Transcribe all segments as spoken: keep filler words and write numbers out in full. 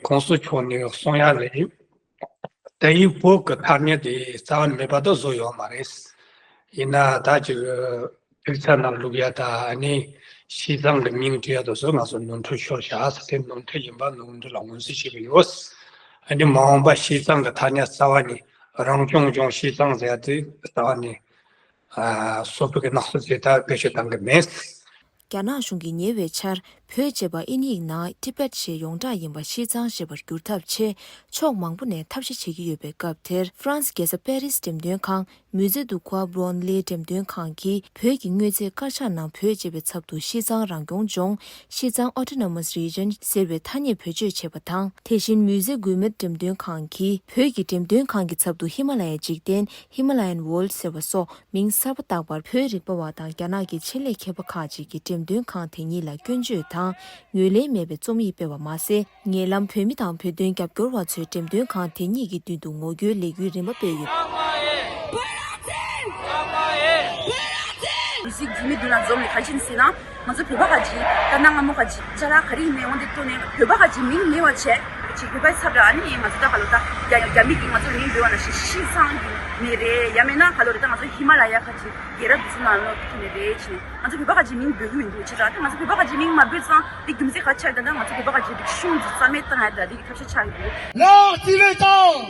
གོང་ས་མཆོག་ནས་གསུང་ཡ་ལས། ད་ཡིག་བོད་ཀྱི་ཐ་སྙད་དེ་རྩ་བ་ནས་མེད་པ་དང་བཟོ་ཡོད་མ་རེད། ཡིན་ན་ད་ཅིག་ཚིག་ཚད་ནང་བླུག་ཡ་ད་ཨ་ནི་ཤིས་ཙང་གི་མིང་བྲིས་ཡ་དེ་ཚོ་ང་ཚོ་ནོར་འཁྲུལ་ཤོར་བཞག་ཟེར་ཏེ་ནོར་འཁྲུལ་ཡིན་པ་ནོར་འཁྲུལ་ལ་ངོས་འཛིན་བྱེད་ཀྱི་ཡོད། ཨ་ནི་མ་འོངས་པ་ཤིས་ཙང་གི་ཐ་སྙད་རྩ་བ་ནས་རང་སྐྱོང་ལྗོངས་ཤིས་ཙང་ཟེར་ཡ་དེ་རྩ་བ་ནས་ཨ་སོག་པོའི་གི་ནག་སོ་ཟེར་ད་བེད་སྤྱོད་བཏང་གི་མེད། རྒྱ་ནག་གཞུང་གིས་ཉེ་བའི་ཆར་བོད་ཅེས་པ་དབྱིན་ཡིག་ནང་Tibet ཞེས་ཡོངས་གྲགས་ཡིན་པ་ཤིས་ཙང་ཞེས་པར་བསྒྱུར་ཐབས་ཆེད་ཕྱོགས་མང་པོ་ནས་ཐབས་ཤེས་བྱེད་ཀྱི་ཡོད་པའི་སྐབས་དེར། ཧྥ་རན་སི་རྒྱལ་ས་པེ་རིས་འགྲེམས་སྟོན་ཁང་Musée du Quai Branly འགྲེམས་སྟོན་ཁང་གིས་བོད་ཀྱི་དངོས་རྫས་དཀར་ཆག་ནང་བོད་ཅེས་པའི་ཚབ་ཏུ་ཤིས་ཙང་རང་སྐྱོང་ལྗོངས་ཤིས་ཙང་Autonomous Region ཟེར་བའི་ཐ་སྙད་བེད་སྤྱོད་བྱས་པ་དང་། དེ་བཞིན་Musée Guimet འགྲེམས་སྟོན་ཁང་གིས་བོད་ཀྱི་འགྲེམས་སྟོན་ཁང་གི་ཚབ་ཏུ་ཧི་མ་ལ་ཡའི་འཇིག་རྟེན་Himalayan World ཟེར་བ་སོགས། མིང་གསར་པ་བཏགས་པར་བོད་རིག་པ་བ་དང་རྒྱ་ནག་གི་ཆེད་ལས་མཁས་པ་ཁག་ཅིག་གིས་འགྲེམས་སྟོན་ཁང་དེ་ཉིད་ལ་སྐྱོན་བརྗོད་དང་ངོས་ལེན་མེད་པའི་རྩོམ་ཡིག་སྤེལ་བ་མ་ཟད། ཉེ་ལམ་བོད་མི་དང་བོད་དོན་རྒྱབ་སྐྱོར་བ་ཚོས་འགྲེམས་སྟོན་ཁང་དེ་ཉིད་ཀྱི་མདུན་དུ་ངོ་རྒོལ་ལས་འགུལ་རིམ་པ་སྤེལ་ཡོད། མི་ཞིག་འཛིན་མི་འདུག་ན་འཛོམས་ནས་ག་ཅིག་ཟེར་ན། ང་ཚོ་བོད་པ་ག་ཅིག་ད་ནང་སྔ་མོ་ག་ཅིག་ཅ་ལག་ག་རེ་ཡིན་ནའི་འོན་ཏེ་སྤྲོ་ནས་བོད་པ་ག་ཅིག་མིང་མེད་པ་བྱས། ཅིག་བོད་པའི་ཚབ་ལ་ཨ་ནི་ང་ཚོ་ད་ག་ལོ་ད་རྒྱ་རྒྱ་མི་གིས་ང་ཚོ་མིང་འབོད་པ་ནང་བཞིན་ཤིས་ཙང་གི་མི་རེད། ཡང་མིན་ན་ག་ལོ་རེད། ད་ང་ཚོ་ཧི་མ་ལ་ཡ་ག་ཅིག་རྒྱལ་རབས་དེ་ཚོ་ནང་ལོགས་ཀྱི་མི་རེད་ཅེས་ང་ཚོ་བོད་པ་ག་ཅིག་མིང་འབོད་གི་མི་འདུག་ཅེས་ད་ང་ཚོ་བོད་པ་ག་ཅིག་མིང་མ་འབོད་ཙང་དེ་རྒྱུ་མཚན་ག་ཆགས་ད་ང་ཚོ་བོད་པ་ག་ཅིག་རིག་གཞུང་འདི་རྩ་མེད་བཏང་ཡ་ད་དེ་གི་ཐབས་ཤེས་ཆགས་ཡོད། ལགས་ཅི་ལས་དང་།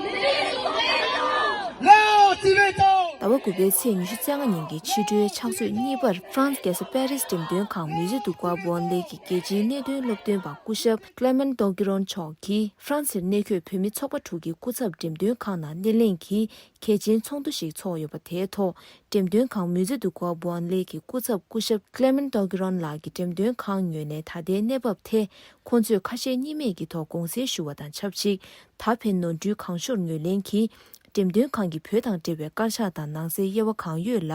ལགས་ཅི་ལས་དང་། ཟླ་བ་དགུ་པའི་ཚེས་ཉི་ཤུ་རྩ་ལྔ་ཉིན་གྱི་ཕྱི་དྲོའི་ཕྱག་ཚོད་གཉིས་པར་ཧྥ་རན་སི་རྒྱལ་ས་པེ་རིས་འགྲེམས་སྟོན་ཁང་Musée du Quai Branly གྱི་རྒྱལ་སྤྱིའི་གནད་དོན་སློབ་སྟོན་པ་སྐུ་ཞབས་Clément Daugiron མཆོག་གིས་ཧྥ་རན་སིར་གནས་འཁོད་བོད་མི་ཚོགས་པ་དྲུག་གི་སྐུ་ཚབ་འགྲེམས་སྟོན་ཁང་ནང་སྣེ་ལེན་གྱིས་གལ་ཆེན་ཚོགས་འདུ་ཞིག་ཚོགས་ཡོད་པ་དེའི་ཐོག་འགྲེམས་སྟོན་ཁང་Musée du Quai Branly གྱི་སྐུ་ཚབ་སྐུ་ཞབས་Clément Daugiron ལགས་ཀྱིས་འགྲེམས་སྟོན་ཁང་ངོས་ནས་ད་ལྟའི་གནས་བབ་ཐད་ཁོང་ཚོས་ཁ་ཞེ་གཉིས་མེད་ཀྱི་ཐོག་དགོངས་སེལ་ཞུ་བ་དང་ཆབས་ཅིག་ད་ཕན་ནོར་འཁྲུལ་གང་ཤོར་ངོས་ལེན་གྱིས། འགྲེམས་སྟོན་ཁང་གིས་བོད་དང་འབྲེལ་བའི་དཀར་ཆག་དང་ནང་གསེས་དབྱེ་བ་གང་ཡོད་ལ་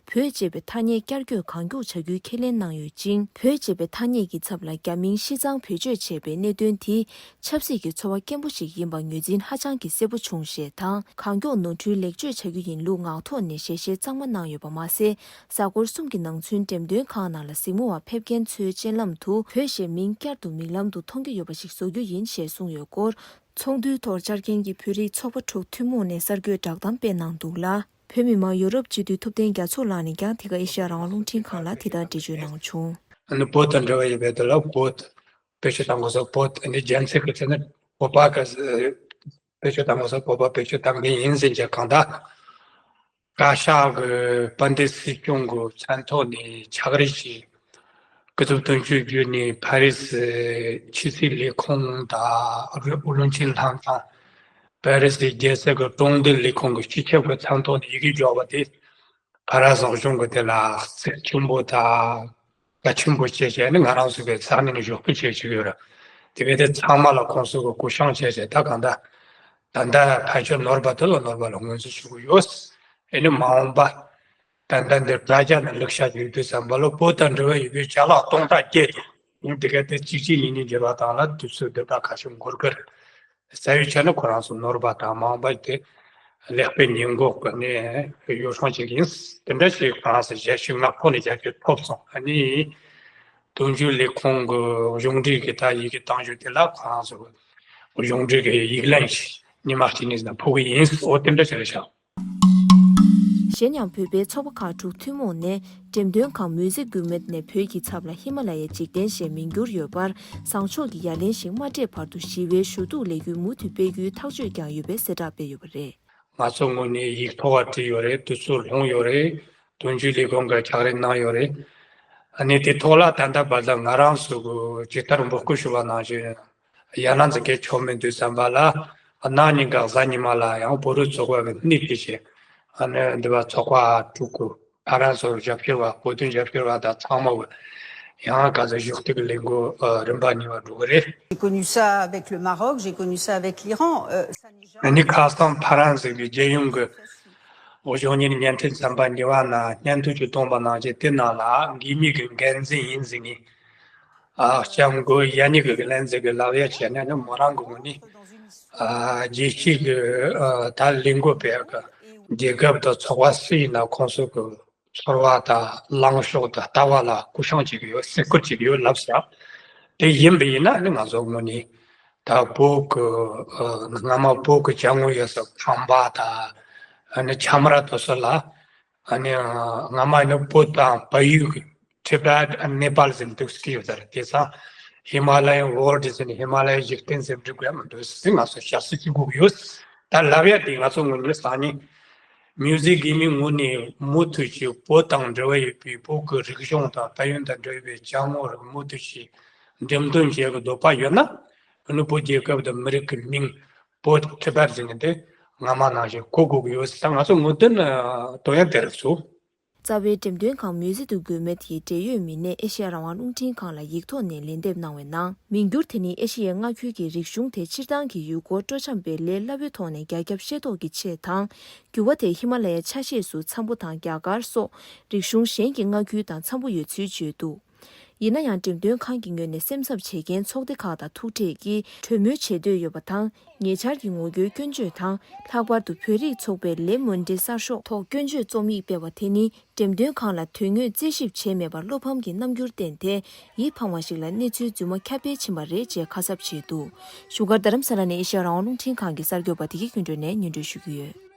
བོད་ཅེས་པའི་ཐ་སྙད་བསྐྱར་བཀོད་གང་མགྱོགས་བྱ་རྒྱུའི་ཁས་ལེན་གནང་ཡོད་ཅིང་། བོད་ཅེས་པའི་ཐ་སྙད་ཀྱི་ཚབ་ལ་རྒྱ་མིང་ཤིས་ཙང་བེད་སྤྱོད་བྱས་པའི་གནད་དོན་དེ་ཆབ་སྲིད་ཀྱི་ཚོར་བ་སྐྱེན་པོ་ཞིག་ཡིན་པ་ངོས་འཛིན་ཧ་ཅང་གི་གསལ་པོ་བྱུང་ཞེས་དང་། གང་མགྱོགས་ནོར་འཁྲུལ་ལེགས་བཅོས་བྱ་རྒྱུ་ཡིན་ལུགས་ངག་ཐོག་ནས་ཞལ་བཞེས་གཙང་མ་གནང་ཡོད་པ་མ་ཟད། གཟའ་འཁོར་གསུམ་གྱི་ནང་ཚུན་འགྲེམས་སྟོན་ཁང་ནང་ལ་གཟིགས་མོ་བ་ཕེབས་མཁན་ཚོའི་སྤྱན་ལམ་དུ་བོད་ཞེས་མིང་བསྐྱར་དུ་མིག་ལམ་དུ་མཐོང་རྒྱུ་ཡོད་པ་ཞིག་བཟོ་རྒྱུ་ཡིན་ཞེས་གསུངས་ཡོད་སྐོར། ཚོགས་འདུའི་ཐོག་བཅར་མཁན་གྱི་བོད་རིགས་ཚོགས་པ་དྲུག་ཐུན་མོང་ནས་གསར་འགོད་བསྒྲགས་གཏམ་སྤེལ་གནང་འདུག་ལ། བོད་མི་མང་ཡུ་རོབ་སྤྱི་འཐུས་ཐུབ་བསྟན་རྒྱ་མཚོ་ལགས་ནས་ཀྱང་དེ་ག་ཨེ་ཤ་ཡ་རང་དབང་རླུང་འཕྲིན་ཁང་ལ་དེ་ལྟར་འགྲེལ་བརྗོད་གནང་བྱུང་། ཨ་ནི་བོད་དང་འབྲེལ་བ་ཡོད་པའི་དེ་ལ་བོད་བེད་སྤྱོད་བཏང་དགོས་སོགས་བོད་ཨ་ནི་རྒྱལ་མཚན་གྱི་ཚེ་ནི་བོད་པ་ག་བེད་སྤྱོད་བཏང་དགོས་སོགས་བོད་པ་བེད་སྤྱོད་བཏང་གི་ཡིན་ཟེར་གྱི་གང་ལྟར། བཀའ་ཤག་གི་དཔལ་ལྡན་སྲིད་སྐྱོང་གི་མཚན་ཐོག་ནས་ཕྱག་བྲིས་ཤིག་སྐུ་ཚབ་དོན་གཅོད་བརྒྱུད་ནས་ཕ་རི་སི་ཕྱི་སྲིད་ལས་ཁུངས་དང་བློན་ཆེན་ལྷན་ཁང་། ཕ་རི་སི་རྒྱལ་ས་གི་གྲོང་སྡེ་ལས་ཁུངས་ཀྱི་སྤྱི་ཁྱབ་ཀྱི་མཚན་ཐོག་ནས་ཡི་གེ་འབྱོར་བ་དེ་ཕ་རན་སི་གཞུང་གི་དེ་ལ་གཟིགས་ཆེན་པོ་དང་གལ་ཆེན་པོ་བྱས་བྱས་ནས་ང་རང་ཚོ་གི་ས་གནས་ནས་ཞུ་སྐུལ་བྱེད་ཀྱི་ཡོད་རེད། དེ་བས་དེ་ཚང་མ་ལ་ཁོང་ཚོ་གི་སྐུ་བྱང་བྱས་བྱས་ད་གང་ལྟར་ད་ལྟ་ཕལ་ཆེར་ནོར་བ་དེ་ལ་ནོར་བ་ལ་ངོས་འཛིན་ཞུ་གི་ཡོད། ཨེ་ནི་མ་འོངས་པ། ད་ལྟ་འདིར་དྲ་རྒྱ་ནས་བླུགས་བཞག་ཡོད་དུས་ཙམ་པ་ལ་བོད་དང་འབྲེལ་བ་ཡོད་པའི་ཅ་ལག་སྟོང་ཕྲག་བརྒྱད་དེ་ཡིན། དེ་ག་དེ་གཅིག་གཅིག་གཉིས་གཉིས་འབྱོར་བ་དང་ལ་དུས་ཚོད་འདི་དག་ཁ་ཤས་འགོར་གི་རེད། རྩ་བའི་ཆ་ནས་ཁོ་རང་ཚོ་ནོར་བ་དང་མ་འོངས་པ་དེ་ལེགས་སྤེལ་ཉེས་འགོག་གི་ནས་ཡོ་བསྲང་བྱེད་ཀྱི་ཡིན། དེ་འདྲ་ཞིག་ཁོ་རང་ཚོ་ཞལ་བཞེས་ངག་ཐོག་ནས་རྒྱབ་སྐྱོར་ཐོབ་སོང་། ཨ་ནི་དོན་གཅོད་ལས་ཁུངས་ཀྱི་གཞུང་འབྲེལ་གྱི་ད་ཡི་གེ་བཏང་རྒྱུ་དེ་ལ་ཁོ་རང་ཚོ་གཞུང་འབྲེལ་གྱི་ཡིག་ལན་ཞིག་ཉི་མ་གཅིག་གཉིས་ཙམ་ཕུལ་གི་ཡིན། འོ་དེ་འདྲ་ཞིག་རེད་ཤག་གཞན་ཡང་བོད་པའི་ཚོགས་པ་ཁག་དྲུག་ཐུན་མོང་ནས་འགྲེམས་སྟོན་ཁང་མུས་ཛེ་གུ་མེད་ནས་བོད་ཀྱི་ཚབ་ལ་ཧི་མ་ལ་ཡའི་འཇིག་རྟེན་ཞེས་མིང་བསྒྱུར་ཡོད་པར་བཟང་ཕྱོགས་ཀྱི་ཡ་ལན་ཞིག་མ་སྤྲད་བར་དུ་ཞི་བའི་ཞུ་གཏུག་ལས་འགུལ་མུ་མཐུད་སྤེལ་རྒྱུའི་ཐག་གཅོད་ཀྱང་ཡོད་པའི་གསལ་བསྒྲགས་སྤེལ་ཡོད་པ་རེད། ང་ཚོ་ངོས་ནས་ཡིག་ཐོག་བ་བྲིས་ཡོད་རེད། དུས་ཚོད་ལྷུང་ཡོད་རེད། དོན་གཅོད་ལས་ཁུངས་ཀྱི་ཕྱག་རེས་གནང་ཡོད་རེད། ཨ་ནི་དེ་ཐོག་ལ་ད་ལྟ་བར་དུ་ང་རང་ཚོ་གི་ཇི་ལྟར་འབོད་སྐུལ་ཞུ་བ་ནང་བཞིན། ཡར་ལངས་འཛིན་མཁན་ཆོ་མེད་དུས་ཙམ་པ་ལ་གནངས་ཉིན་གྱི་གཟའ་ཉི་མ་ལ་ཡང་བོད་རིགས་ཚོགས་པ་གི་སྣེ་ཁྲིད་བྱས། ཨ་ནི་འདི་བ་ཚོགས་པ་དྲུག་གི་ཕ་རན་སི་རྒྱབ་སྐྱོར་བ་བོད་དོན་རྒྱབ་སྐྱོར་བ་དང་ཚང་མ་གི་ཡང་ག་ཚོད་བཞུགས་ཏེ་གི་ལས་འགུལ་རིམ་པ་གཉིས་པ་འགྲོ་གི་རེད། J'ai connu ça avec le Maroc, j'ai connu ça avec l'Iran. Euh, ça n'est ཨ་ནི་jamais ཁ་སང་ཕ་རན་སི་གི་རྒྱལ་ཡོངས་གི་གཞུང་གཉེར་བརྙན་འཕྲིན་ཚན་པ་གཉིས་པ་ནང་སྙན་ཐོ་ཅིག་བཏོན་པ་ནང་བཞིན་དེ་ནང་ལ་འགལ་མེད་ཀྱི་འགན་འཛིན་ཡིན་ཟེར་ནས། ཨ་སྐྱབས་མགོན་ཡ་ནི་གི་ལན་ཟེར་གི་ལབ་ཡ་བྱས་ནས་ནི་མོ་རང་གི་ངོས་ནས་ཨ་རྒྱལ་སྤྱི་གི་ཨ་ད་ལས་འགུལ་སྤེལ་གི་རྒྱལ་ཁབ་དང་ཚོགས་པ་སུ་ཡིན་ན་ཁོང་ཚོ་གི་ཚོར་བ་དང་ལངས་ཕྱོགས་དང་ལྟ་བ་ལ་སྐུ་བྱང་བྱེད་ཀྱི་ཡོད། སེམས་ཁུར་བྱེད་ཀྱི་ཡོད་ལབ་ས། དེ་ཡིན་པ་ཡིན་ན་ནི་ང་ཚོ་ངོས་ནས་ད་ ད་བོད་ཀྱི་ཨ་སྔ་མ་བོད་ཀྱི་ཅ་དངོས་ཡོད་ས་ཁང་པ་དང་ཨ་ནི་ཁྱམས་ར་དེ་ཚོ་ལ། ཨ་ནི་སྔ་མ་ནི་བོད་དང་བལ་ཡུལ་གྱི་Tibet and Nepal ཟེར་འདུག་སྐད་ཡོད་ས་རེད། དེ་སང་Himalayan World ཟེར་ནས་ཧི་མ་ལ་ཡའི་འཇིག་རྟེན་ཟེར་འབྲི་དགོས་ཡ་མི་འདུག་ཟེར། ང་ཚོ་ཞབས་སུ་ཅི་དགོས་ཀྱི་ཡོད། ད་ལབ་ཡ་དེ་ང་ཚོ་དངོས་གནས་སང་ཉིན་མིའུ་ཟིག་གི་མི་ངོ་ནས་མུ་མཐུད་ཀྱི་བོད་དང་འབྲེལ་བ་ཡོད་པའི་བོད་ཀྱི་རིག་གཞུང་དང་ད་ཡོན་དང་འབྲེལ་བའི་ཅ་དངོས་རིགས་མུ་མཐུད་ཀྱི་འགྲེམས་སྟོན་བྱེད་ཀྱི་འདོད་པ་ཡོད་ན། ཨ་ནི་བོད་རྒྱལ་ཁབ་དང་མི་རིགས་ཀྱི་མིང་བོད་ཊི་བེཊ་ཟེར་མཁན་དེ་སྔ་མ་ནང་བཞིན་གོ་དགོས་ཀྱི་ཡོད་ཟེར། ད་ང་ཚོ་ངོས་འཛིན་དོན་ཡང་དེ་རེད་ཚུལ། རྩ་བའི་འགྲེམས་སྟོན་ཁང་མུའུ་ཟི་དུ་གུ་མེད་ཀྱི་འབྲེལ་ཡོད་མི་སྣས་ཨེ་ཤེ་ཡ་རང་དབང་རླུང་འཕྲིན་ཁང་ལ་ཡིག་ཐོག་ནས་ལན་འདེབས་གནང་བའི་ནང་། མིང་བསྒྱུར་དེ་ནི་ཨེ་ཤེ་ཡའི་མངའ་ཁུལ་གྱི་རིག་གཞུང་དེ་སྤྱིར་བཏང་གི་ཡུལ་སྐོར་སྤྲོ་འཆམ་པའི་ལས་སླ་བོའི་ཐོག་ནས་རྒྱ་ཁྱབ་ཤེས་རྟོགས་ཀྱི་ཆེད་དང་། འགྱུར་བ་དེ་ཧི་མ་ལ་ཡའི་ཆ་ཤས་སུ་འཚམ་པོ་དང་། རྒྱ་གར་སོགས་རིག་གཞུང་གཞན་གྱི་མངའ་ཁུལ་དང་འཚམ་པོ་ཡོད་ཚུལ་བརྗོད་འདུག། ཡིན་ན་ཡང་། འགྲེམས་སྟོན་ཁང་གི་ངོས་ནས་སེམས་འཚབ་བྱེད་མཁན་ཚོགས་སྡེ་ཁག་དང་ཐུག་འཕྲད་ཀྱིས་གྲོས་མོལ་བྱེད་འདོད་ཡོད་པ་དང་། ཉེ་ཆར་གྱི་ངོ་རྒོལ་སྐྱོན་བརྗོད་དང་། ལྷག་པར་དུ་བོད་རིགས་ཚོགས་པས་ལེ་མོན་ཌེ་གསར་ཤོག་ཐོག་སྐྱོན་བརྗོད་རྩོམ་ཡིག་སྤེལ་བ་དེ་ནི། འགྲེམས་སྟོན་ཁང་ལ་དོན་དངོས་རྩད་ཞིབ་བྱས་མེད་པར་བློ་ཕམ་གྱི་རྣམ་འགྱུར་བསྟན་ཏེ། ཡིད་ཕངས་པ་ཞིག་ལ་གནས་ཚུལ་རྫུན་མ་ཁྱབ་སྤེལ་ཕྱིན་པ་རེད་ཅེས་ཁ་གསབ་བྱས་འདུག། བཞུགས་སྒར་རྡ་རམ་ས་ལ་ནས་ཨེ་ཤེ་ཡ་རང་དབང་རླུང་འཕྲིན་ཁང་གི་གསར་འགོད་པ་བདེ་སྐྱིད་ཀུན་སྒྲོན་ནས་སྙན་སྒྲོན་ཞུ་གི་ཡོད།